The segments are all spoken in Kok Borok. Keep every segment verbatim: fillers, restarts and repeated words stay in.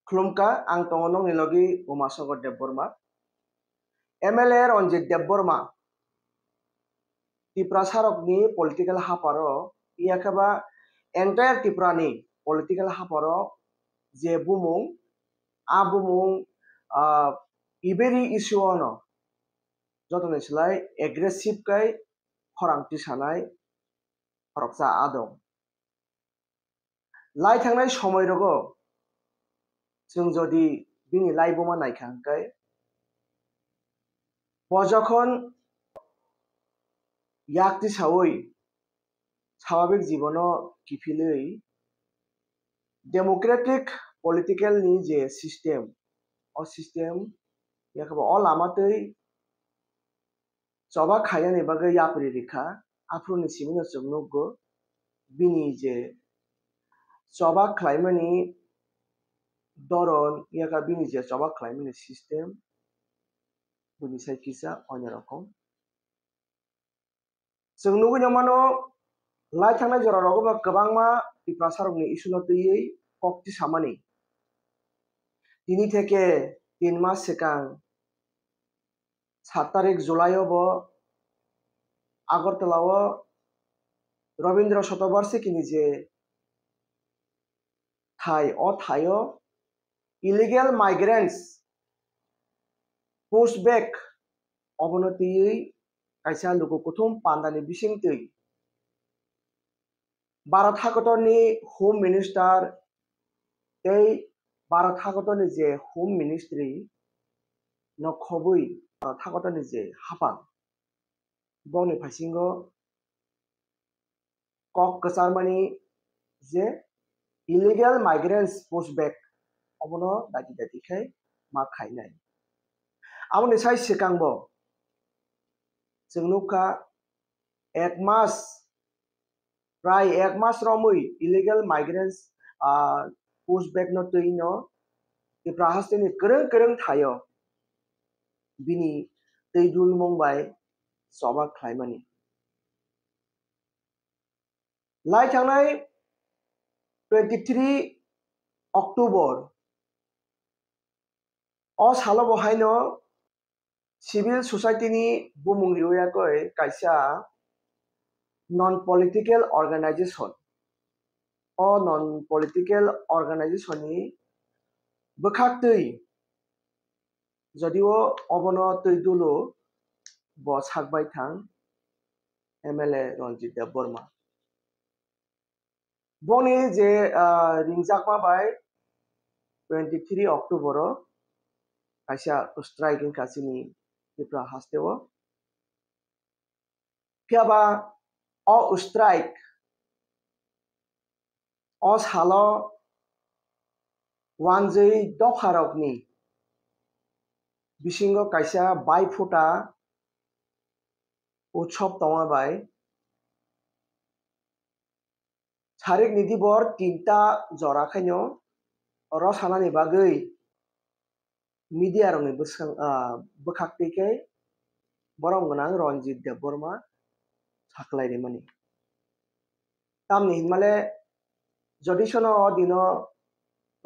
Khulumkha, ang tongo nokni logi Umasongkor Debbarma. M L A Ranjit Debbarma Tiprasarokni political haparo, yakhe ba entire Tripurani political haparo je bumung, a bumung, ah, iberi issue ono jotoni slai aggressive kai khorang tisanai khoroksa adong. Lai thangnai somoi rogo chwng jodi bini laibuma naikha hwnkhe, bo jokhon yak tisaui swababik jibono kiphilwi democratic political ni je system, o system, yakhe ba o lama twi choba khainani bagwi yapri rikha, aphuruni simino chwng nukgo, bini je choba khlaimani doron, yakhe bini je choba khlaimani system, bini sai kisa onyo rokom. Chwng nugwi mano, lai thangnai jora rogo ba kwbangma Tiprasarokni issue no twiwi kok tisamani. Tini theke tin mas swkang sat tarik July o bo Agartala o Rabindra Shatabarshiki ni je thai, o thai o illegal migrants push back obono twiwi kaisa luku kuthum pandani bisingtwi Bharat hakotorni Home Minister tei Bharat hakotorni je Home Ministry no khobwi Bharat hakotorni je hapang, bongni phasingo kok kwcharmani je illegal migrants push back obono daiti daiti khe ma khainai. Aboni sai swkangbo chwng nukha ek mas, prai ek mas romwi illegal migrants, ah, push back no twi no Tripura hasteni kwrwng kwrwng thaio bini twi dulmung bai choba khlaimani. Lai thangnai twenty three October o salo bo haino civil society ni bumung riwi yakoi kaisa non political organization. O non political organization ni bwkhak twi, jodio obono twi dulu bo sak bai thang M L A Ranjit Debbarma. Boni je, ah, ringjakma bai twenty three October o kaisa strike wngkha chini Tripura haste o. Phiya ba o strike o salo wanjwi dopharokni bisingo kaisa bai phuta utsob tongma bai Sarik ni dibor tinta jora khaino rosanani bagwi media rokni bwskang, ah, bwkhak twi khe borok gwnang Ranjit Debbarma saklai rimani. Tamni hinmale jodi sono o dino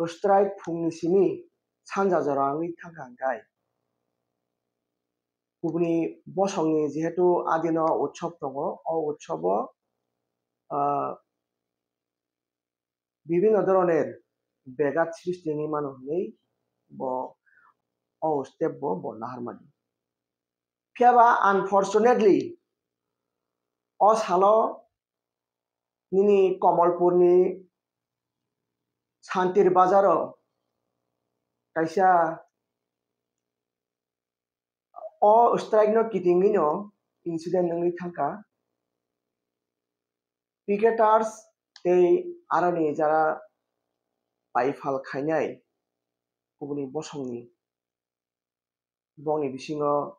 strike phungni simi sanja jora wngwi thangkha hwnkhe, kubuni bosongni jehetu adino utsob tongo, o utsobo, ah, bibhinno dhoroner begat srishti wngwi mano hwnwi bo o step bo bo naharmani. Phiya ba unfortunately o salo nini Kamalpurni Santir Bazaro kaisa o strike no kitingwi no incident wngwi thangkha. Picketers tei aroni jara paifal khainai kubuni bosongni bongni bisingo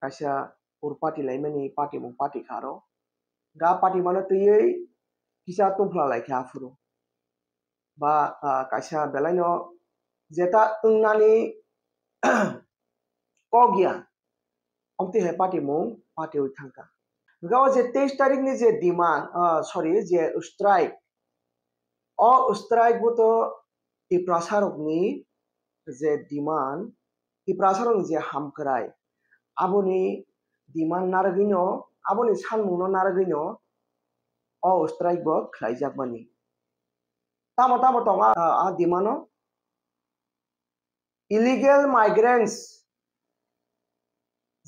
kaisa ur party laimani party mung party kha aro. Ga party mano twiwi kisa tongphla lai kha aphuru. Ba, ah, kaisa belaino jeta wngnani kok ya, omtwi hai party mung party wi thangkha. Hwnkhe o je teis tarikni je demand, ah, sorry, je strike, o strike bo to Tiprasarokni je demand, Tiprasarokni je hamkrai, aboni demand narwgwino, aboni sanmungno narwgwino o strike bo khlaijakmani. Tamo tamo tongo a, a demand-o? Illegal migrants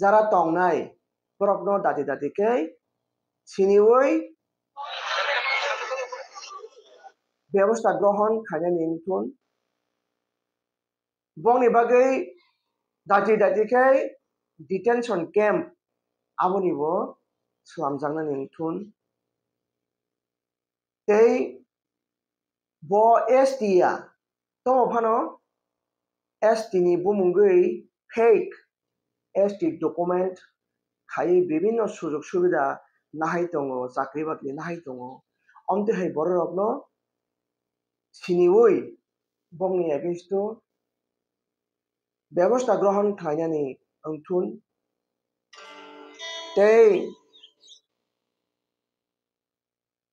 jara tongnai, borokno dati dati khe siniwi bebosta grohon khainani wngthun. Bongni bagwi dati dati khe detention camp abonibo slamjaknani wngthun. Tei bo S T ya, tomo phano S T ni bumungwi fake S T document khaiwi bibinno sujog subida nahai tongo, chakri bakri nahai tongo. Omtwi hai bororokno siniwi bongni against o bebosta grohon khlainani wngthun. Tei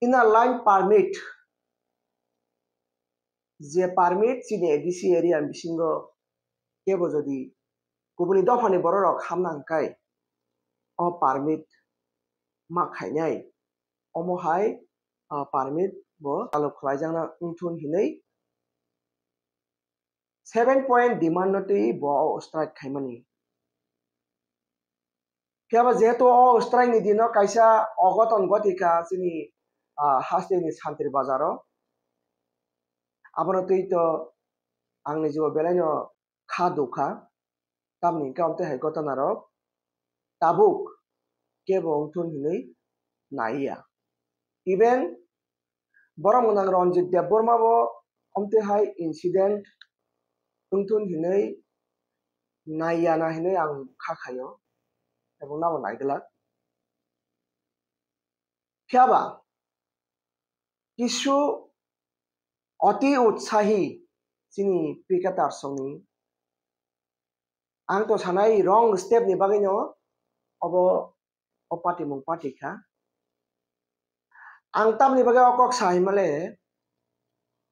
Inner Line Permit, je permit chini A D C area ni bisingo kebo jodi kubuni dophani bororok hamna hwnkhe o permit ma khainai, omo hai, ah, permit bo chalo khlaijakna wngthun hinwi seven point demand no twi bo o strike khaimani. Phiya ba jehetu o strike ni dino kaisa ogoton gothika chini, ah, haste ni Santri Bazar o. Abono twi to ang ni jibo belai no kha dukha. Tamni hwnkhe omtwi hai gotona rok tabuk kebo wngthun hinwi naiya. Even borok mwnang Ranjit Debbarma bo omtwi hai incident wngthun hinwi naiya na hinwi ang kha khaio, ebong nabo naiglak. Phiya ba kisu oti utsahi chini picketersrokni, ang to sanai wrong step ni bagwino obo o patimung patikha. Ang tamni bagwi o kok sa himale,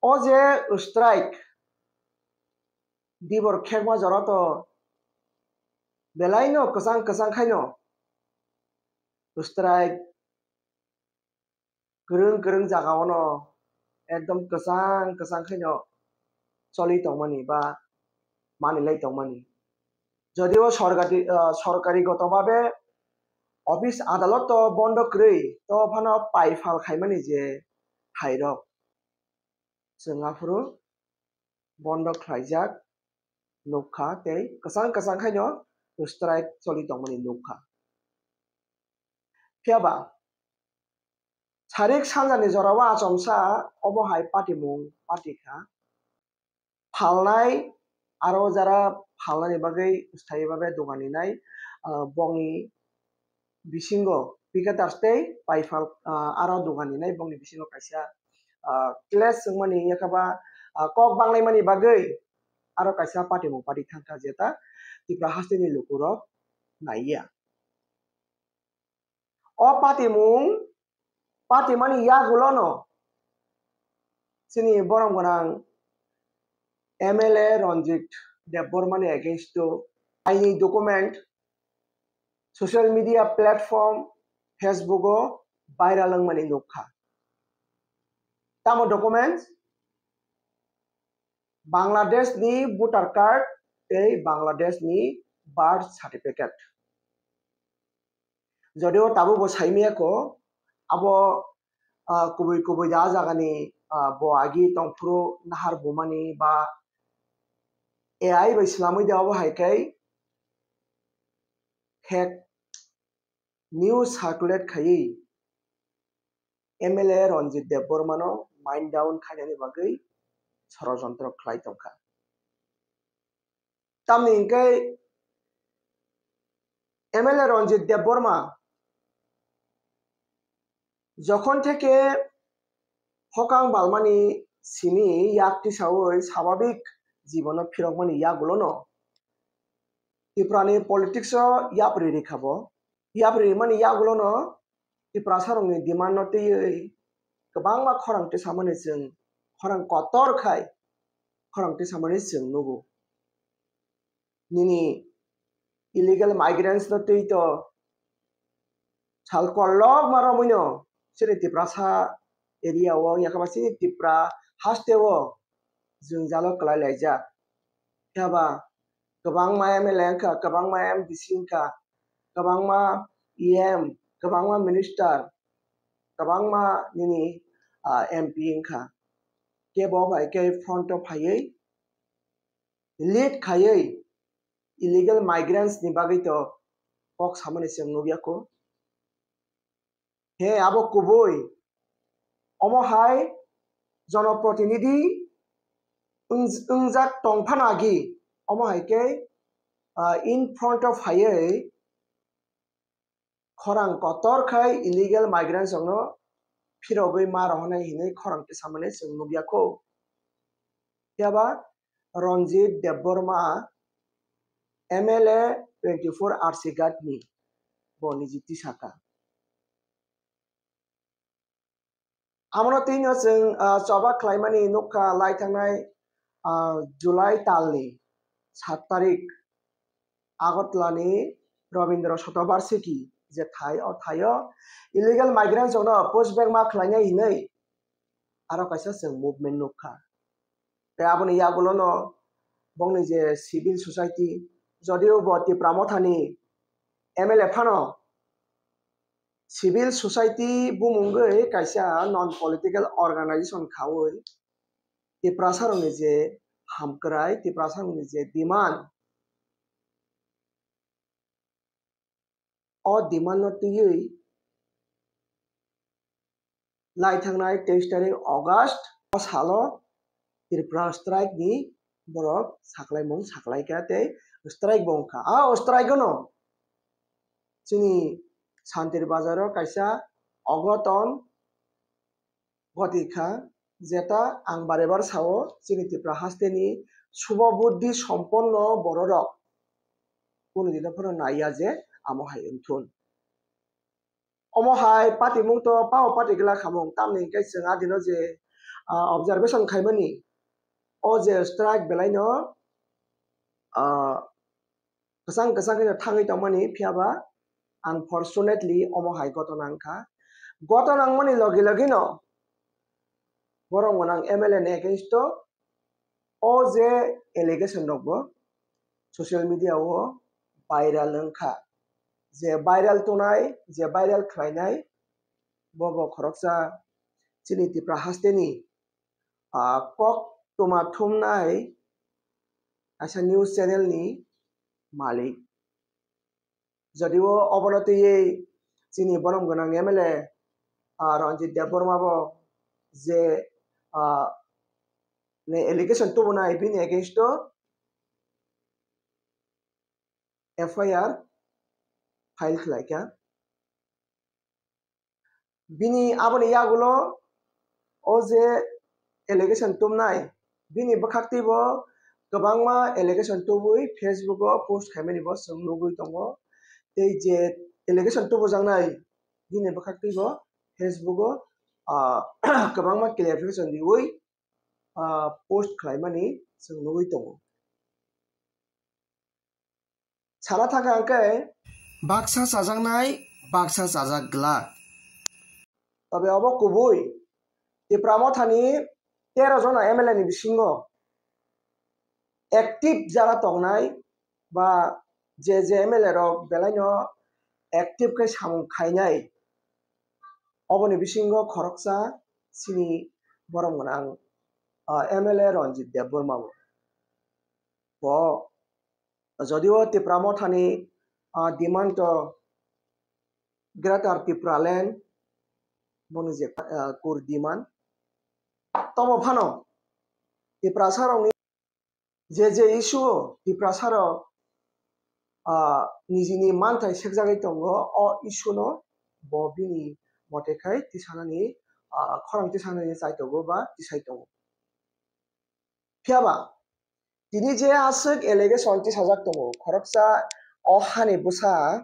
o je strike dibor khekma jora to belaino kwchang kwchang khaino strike kwrwng kwrwng jaga ono ekdom kwchang kwchang khaino choli tongmani ba manilai tongmani. Jodio sorkari, ah, sorkari goto babe office adalot to bondo kwrwi, to phano paifal khaimani je thairok chwng aphuru bondo khlaijak nukha tei kwchang kwchang khaino strike choli tongmani nukha. Phiya ba sarik sanjani jorao achomsa obo hai patimung patikha. Phalnai aro jara phalnani bagwi sthayi babe dogan ninai, ah, bongni bisingo picketers tei paifal, ah, aro dogan ninai bongni bisingo kaisa, ah, clash wngmani yakhaba, ah, kok banglaimani bagwi aro kaisa patimung pati thangkha jeta Tripura hasteni lukurok naiya. O patimung patimani yagulono chini borom gwnang M L A Ranjit Debbarmani against o aini document social media platform Facebook o viral wngmani nukha. Tamo documents? Bangladesh ni voter card tei Bangladesh ni birth certificate. Jodio tabuk bo saimiyako, abo, ah, kubui kubui da jagani, ah, bo agi tongphuru nahar bumani ba A I bai swlamwi da obo hai khe fake news circulate khaiwi M L A Ranjit Debbarmano mind down khainani bagwi sorojontro khlai tongkha. Tamni hwnkhe M L A Ranjit Debbarma jokhon theke hokang balmani simi yak tisaui swababik jibono phirokmani yagulono Tripurani politics o yapri rikha bo. Yapri rimani yagulono Tiprasarokni demand no twiwi kwbangma khorang tisamani chwng khorang kotor khai khorang tisamani chwng nugo. Nini illegal migrants no twi to sal kolok ma romwi no chini Tiprasa area o wngya khe ba chini Tipra haste o jwngjalo kwlai laijak. Phiya ba kwbangma M L A wngkha, kwbangma M D C wngkha, kwbangma E M, kwbangma minister, kwbangma nini, ah, M P wngkha. Kebo bai khe front o phaiwi lead khaiwi illegal migrants ni bagwi to kok samani chwng nukya kho. He abo kubui. Omo hai jonoprotinidhi wng-, wngjak tong phano agi, omo hai khe, ah, in front of phaiwi khorang kotor khai illegal migrants rokno phirogwi ma rohornai hinwi khorang tisamani chwng nukya kho. Phiya ba Ranjit Debbarma, M L A twenty-four R C Ghat ni, bo niji tisaka. Abono twi no chwng, ah, choba khlaimani nukha lai thangnai, ah, July talni sat tarik Agartala ni Rabindra Shatabarshiki je thai, o thaio illegal migrants rokno push back ma khlainai hinwi aro kaisa chwng movement nukha. Tei aboni yagulono bongni je civil society, jodio bo Tipra Mothani M L A phano civil society bumungwi kaisa non political organization khaui Tiprasarokni je hamkrai, Tiprasarokni je demand, o demand no twiwi lai thangnai teis tarik August o salo Tripura strike ni borok saklaimung saklaikha tei strike bo wngkha. A o strike no chini Santir Bazar o kaisa ogoton goti kha, jeta ang bare bar sao chini Tripura haste ni subo buddhi somponno bororok kunu dino phano naiya je amo hai wngthun. Omo hai patimung to pao pati glak hamung, tamni hwnkhe chwng a dino je, ah, observation khaimani, o je strike belai no, ah, kwchang kwchang kheno thangwi tongmani, phiya ba ang fortunately omo hai gotona wngkha. Gotona wngmani logi logi no borok gwnang M L A ni against o o je allegation rok bo social media o viral wngkha, je viral tongnai, je viral khlainai, bo bo khoroksa chini Tipra haste ni, ah, kok tuma thumnai kaisa news channel ni malik. Jodio obono twiwi chini borom gwnang M L A, ah, Ranjit Debbarma bo je, ah, ne allegation tubunai bini against o F I R file khlaikha. Bini aboni yagulo o je allegation tumnai, bini bwkhak twi bo kwbangma allegation tubui Facebook o post khaimani bo chwng nugui tongo. Tei je allegation tubujaknai, bini bwkhak twi bo Facebook o, ah, kwbangma clarification riui, ah, post khlaimani chwng nugui tongo. Sana thangkha hwnkhe baksa chajaknai, baksa chajak glak. Tobe obo kubui, Tipra Mothani tero jona M L A ni bisingo active jara tongnai ba je je M L A rok belaino active khe samung khainai, oboni bisingo khoroksa chini borom gwnang, ah, M L A Ranjit Debbarma bo. Bo jodio Tipra Mothani, ah, demand to Greater Tipraland, boni je, ah, core demand. Tomo phano Tiprasa rokni je je issue o Tiprasa rok, ah, nijini manthai sekjagwi tongo, o issue no bo bini mote khai tisanani, ah, khorang tisanani chai tongo ba tisai tongo. Phiya ba tini je aswk allegation tisajak tongo, khoroksa o hani bwsa,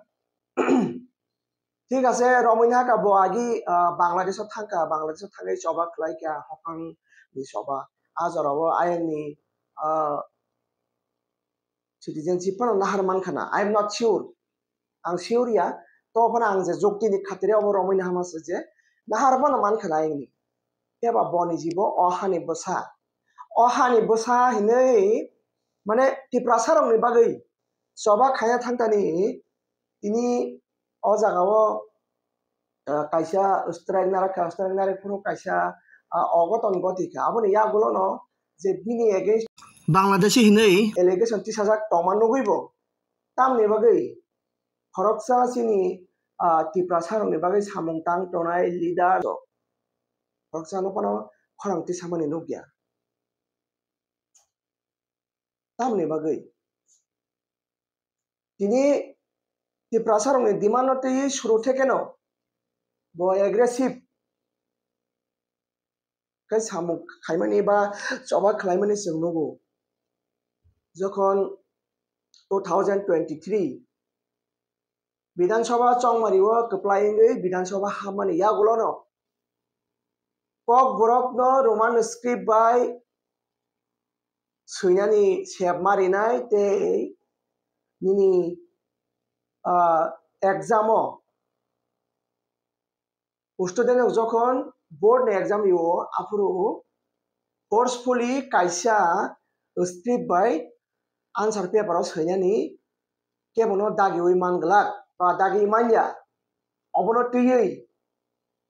thik ase, romwi haka bo agi, ah, Bangladesh o thangkha, Bangladesh o thangwi choba khlaikha, hokang ni choba. A jorao ayang ni ah, citizenship phano nahar mankha na, I am not sure. Ang sure ya, to phano ang je jukti ni khatire obo romwi nahama se je nahar phano mankha na ayang ni. Phiya ba boni jibo o hani bwsa. O hani bwsa hinwi mane Tiprasa rokni bagwi choba khaya thangtani tini o jagao, ah, kaisa strike narakha, strike narak phuru kaisa, ah, ogoton goti kha. Aboni yagulono je bini against Bangladeshi hinwi allegation tisajak tongma nugwi bo. Tamni bagwi khoroksa chini, ah, Tiprasa rokni bagwi samung tang tongnai leader rok khoroksa no phano khorang tisamani nukya. Tamni bagwi tini Tiprasa rokni demand no twi suru thekeno bo aggressive khe samung khaimani ba choba khlaimani chwng nugo. Jokhon two thousand twenty-three Bidhan Sabha chongmari o kwplai wngwi Bidhan Sabha hammani yagulono Kokborok no Roman script bai swinani sep marinai tei nini, ah, exam o student rok jokhon board ni exam rio aphuru forcefully kaisa script bai answer paper o swinani kebono dagiwi man glak ba dagi manya. Obono twiwi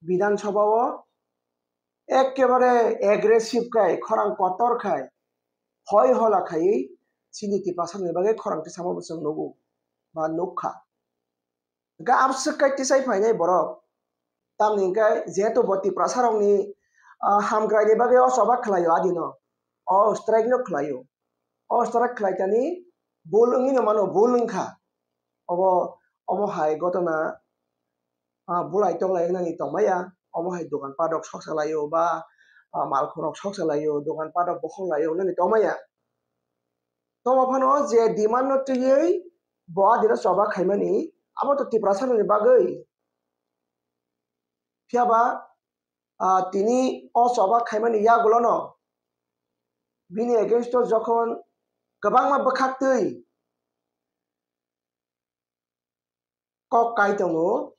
Bidhan Sabha o ekkebare aggressive khai, khorang kotor khai, hoi hola khaiwi chini Tiprasa rokni bagwi khorang tisamo bo chwng nugo ba nukha. Hwnkhe abswk khai tisai phainai borok. Tamni hwnkhe jehetu bo Tiprasa rokni, ah, hamkrai ni bagwi o choba khlaio adino. O strike no khlaio. O strike khlaikani bul wngwi no mano, bul wngkha. Obo, omo hai gotona, ah, bulai tonglai wngnani tongmaya. Omo hai dokan padok soksa laio ba, ah, malkhorok soksa laio, dokan padok bokhok laio wngnani tongmaya. Tomo phano je demand no twiwi bo adino choba khaimani, abo to Tiprasa rokni bagwi. Phiya ba, ah, tini o choba khaimani yagulono bini against o jokhon kwbangma bwkhaktwi kok kai tongo,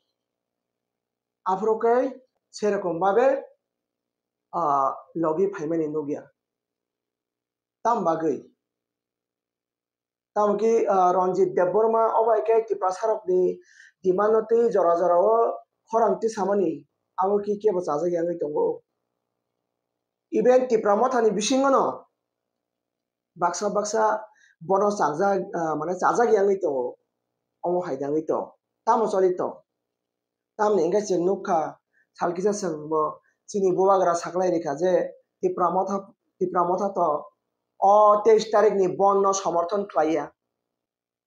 aphuru khe serokom babe, ah, logi phaimani nukya. Tam bagwi? Tamo khe, ah, Ranjit Debbarma o bai khe Tiprasa rokni demand no twi jora jora o khorang tisamani abo khe kebo chajak ya wngwi tongo. Even Tipra Motha ni bisingo no baksa baksa bono chajak, ah, mane chajak ya wngwi tongo, omo hai da wngwi tong, tamo choli tong. Tamni hwnkhe chwng nukha, sal kisa chwng bo chini bubagra saklai rikha je Tipra Motha, Tipra Motha to o teis tarikh ni bondh no somorthon khlaiya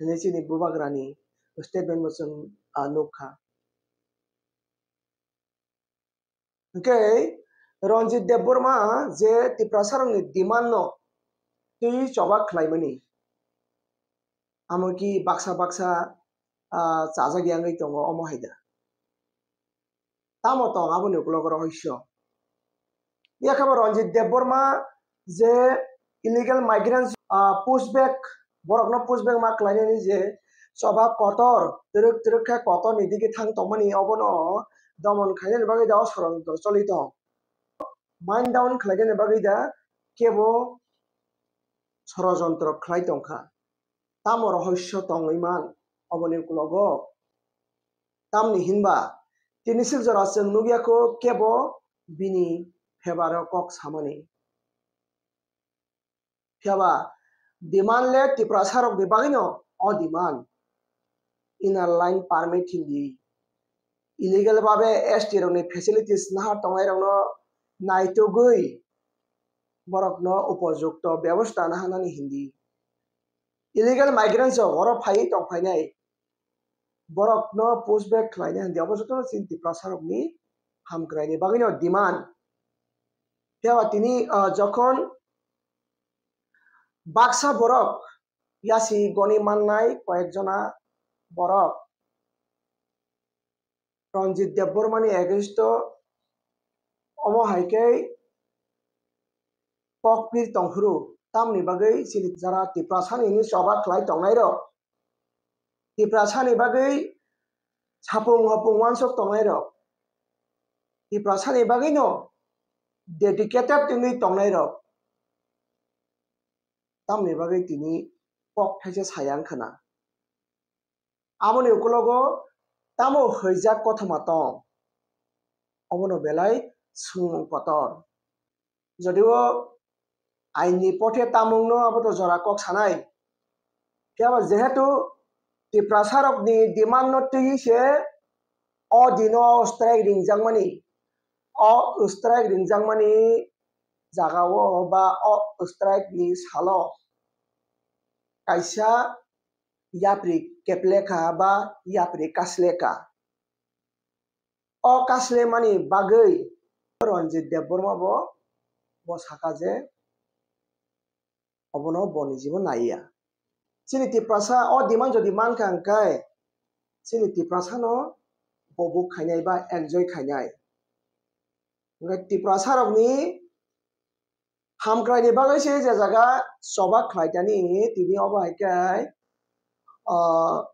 hinwi chini bubagrani statement bo chwng, ah, nukha. Hwnkhe Ranjit Debbarma je Tiprasa rokni demand no twi choba khlaimani, amo ki baksa baksa, ah, chajak ya wngwi tongo omo hai da. Tamo tong aboni ukulok rohorso. Yakhe bo Ranjit Debbarma je illegal migrants, ah, pushback, borokno pushback ma khlainani je choba kotor, twrwk twrwk khe kotor ni digi thang tongmani obono domon khainani bagwi da o sorong choli tong. Mind down khlainani bagwi da kebo sorojontro khlai tongkha. Tamo rohorso tongwi man oboni uklogo? Tamni hinba tini sik jora chwng nukya kho kebo bini favour o kok samani. Phiya ba demand le Tiprasa rokni bagwino o demand. Inner line permit hindi, illegal babe S T rokni facilities nahar tongnai rokno naitugwi borokno upojukto bebosta naharnani hindi. Illegal migrants rok oro phaiwi tongphainai, borokno push back khlaina hindi, obo jotono chini Tiprasa rokni hamkraini bagwino demand. Phiya ba tini, ah, jokhon baksa borok yasi goni mannai koyek jona borok Ranjit Debbarmani against o omo hai khe kokpir tongphuru Tamni bagwi chini jara Tiprasani hwnwi choba khlai tongnairok, Tiprasani bagwi sapung hopung uansuk tongnairok, Tiprasani bagwino dedicated wngwi tongnairok, tamni bagwi tini kok thaisa saya wngkha na? Aboni ukulogo tamo hwijak kothoma tong? Obono belai swngmung kotor. Jodio ainni pothe tamungno aboto jora kok sanai. Phiya ba jehetu Tiprasarokni demand no twiwi se o dino strike ringjakmani, o strike ringjakmani jagao ba o strike ni salo kaisa yapri keplekha ba yapri kaslekha. O kaslemani bagwi Ranjit Debbarma bo, bo saka je obono boni jibo naiya. Chini Tiprasa o demand jodi mankha hwnkhe chini Tiprasano bobuk khainai ba enjoy khainai. Hwnkhe Tiprasarokni hamkraini bagwi se je jaga choba khlaitani tini obo hai khe, ah,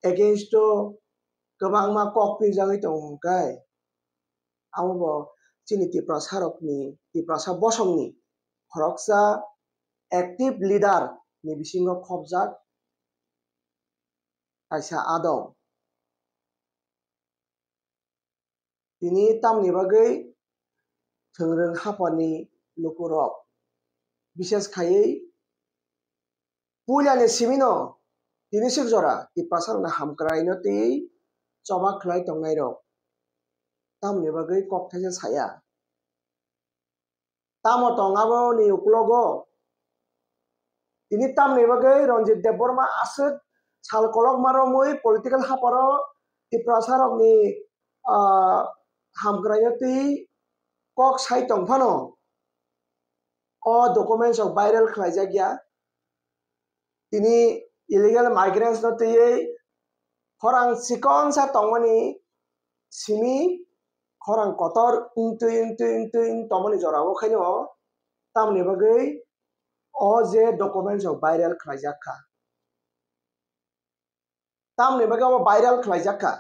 against o kwbangma kok pijagwi tongo hwnkhe, amo bo chini Tiprasarokni, Tiprasa bosongni khoroksa active leader ni bisingo khopjak kaisa adong. Tini tamni bagwi thwngrwng haphani lukurok, bises khaiwi puilani simino tini swk jora Tiprasarokni hamkraino twiwi choba khlai tongnairok tamni bagwi kok thaisa saya? Tamo tong aboni ukulogo? Tini tamni bagwi Ranjit Debbarma aswk sal kolokma romwi political haparo Tiprasarokni, ah, hamkraino twi kok sai tong phano o documents rok viral khlaijak ya. Tini illegal migrants no twiwi khorang chikonsa tongmani simi khorang kotor wngtwi, wngtwi, wngtwi, wng tongmani jorao khaino tamni bagwi o je documents rok viral khlaijak kha. Tamni bagwi abo viral khlaijak kha?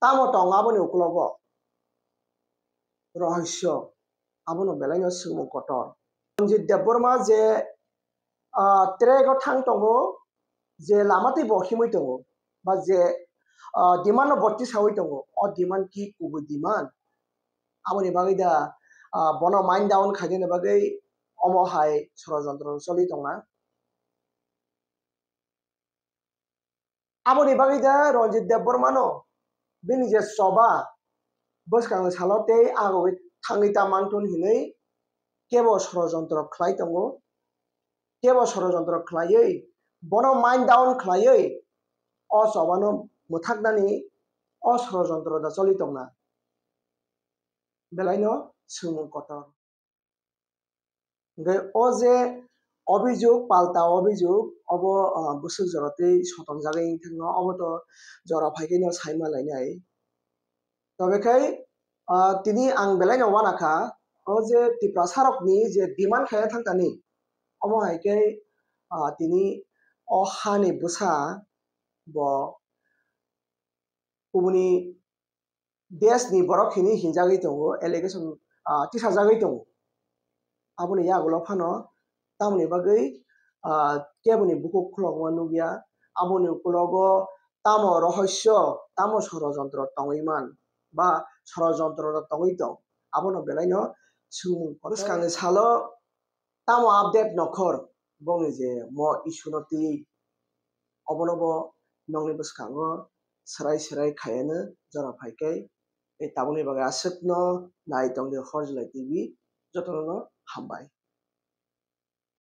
Tamo tong aboni ukulogo? Rohosyo, abono belaino swngmung kotor. Ranjit Debbarma je, ah, track o thang tongo, je lama twi bo himwi tongo, ba je, ah, demand no botti sawi tongo, o demand ki kubui demand? Aboni bagwi da, ah, bono mind down khainani bagwi omo hai sorojontro choli tongna? Aboni bagwi da Ranjit Debbarmano bini je choba bwskangni salo tei agogwi thangwi ta mangthun hinwi kebo sorojontro khlai tongo. Kebo sorojontro khlaiwi bono mind down khlaiwi o chobano mwthaknani o sorojontro da choli tongna? Belaino swngmung kotor. Hwnkhe o je obijok, palta obijok, obo, ah, bwswk jora tei sotongjagwi wngthangno, obo to jora phaikhe no saima lainai. Tobe khai, ah, tini ang belaino uanakha, o je Tiprasarokni je demand khaina thangkani, omo hai khe, ah, tini o hani bwsa bo kubuni desh ni borok hinwi hinjagwi tongo, allegation, ah, tisajagwi tongo. Aboni yagulo phano tamoni bagwi, ah, keboni bukhuk khulokma nukya, aboni ukulogo tamo rohosyo, tamo sorojontro tongwi man, ba sorojontro tongwi tong, abono belaino swngmung kotor. Bwskangni salo tamo update nokhor, bongni je mo issue no twi, obono bo nokni bwskango swrai swrai khaiano jora phaikai. Tei tabukni bagwi aswkno nai tongdi Horjlai T V, jotono no hambai.